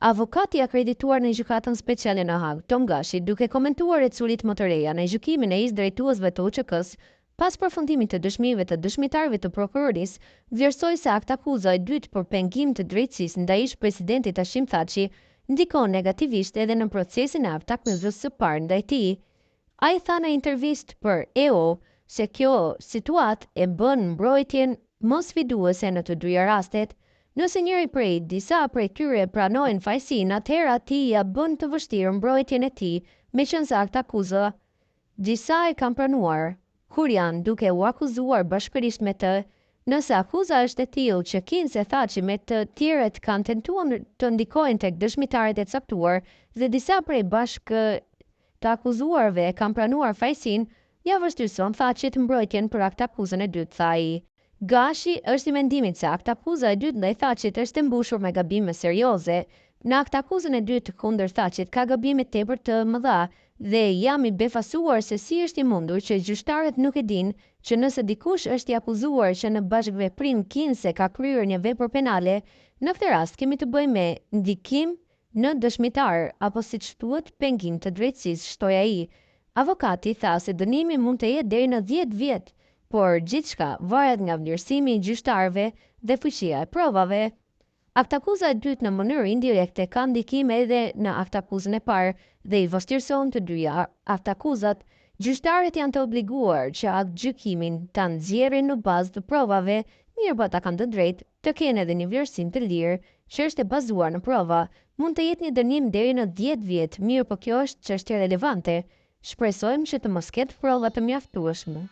Avokati i akredituar në Gjykatën Speciale në Hagë, Tomë Gashi, duke komentuar ecuritë më të reja në gjykimin e ish-drejtuesve të UÇK-së, pas përfundimit të dëshmive të dëshmitarëve të prokurorisë, vlerësoi se aktakuza e dytë për pengim të drejtësisë ndaj ish-presidentit Hashim Thaçi ndikon negativisht edhe në procesin e aktakuzës së parë ndaj tij. Ai tha në intervistë për EO se kjo situatë e bën mbrojtjen më sfiduese në të dyja rastet. Nëse njëri prej disa prej tyre pranojnë fajësinë, atëherë atij ia bën të vështirë mbrojtjen e tij, meqenëse aktakuza disa e kanë pranuar, kur janë duke u akuzuar bashkërisht me të. Nëse akuza është e tillë që kinse Thaçi me të tjerët kanë tentuar të ndikojnë tek dëshmitarët e caktuar dhe disa prej bashkë të akuzuarve e kanë pranuar fajësinë, ia vështirëson Thaçit mbrojtjen për aktakuzën e dytë, tha ai. Gashi është i mendimit se aktakuza e dytë ndaj Thaçit është e mbushur me gabime serioze. Në aktakuzën e dytë kundër Thaçit ka gabime tepër të mëdha dhe jam i befasuar se si është i mundur që gjyqtarët nuk e dinë që nëse dikush është i akuzuar që në bashkëveprim kinse ka kryer një vepër penale, në këtë rast kemi të bëjmë me ndikim në dëshmitar apo siç thuhet pengim të drejtësisë, shtoi ai. Avokati tha se dënimi mund të jetë deri në 10 vjet, por gjithçka varet nga vlerësimi i gjyqtarëve dhe fuqia e provave. Aktakuza e dytë në mënyrë indirekte ka ndikim edhe në aktakuzën e parë dhe i vështirëson të dyja aktakuzat. Gjyqtarët janë të obliguar që aktgjykimin ta nxjerrin në bazë të provave, mirëpo ata kanë të drejtë të kenë edhe një vlerësim të lirë që është e bazuar në prova. Mund të jetë një dënim deri në 10 vjet, mirëpo kjo është çështje relevante. Shpresojmë që të mos ketë prova të mjaftueshme.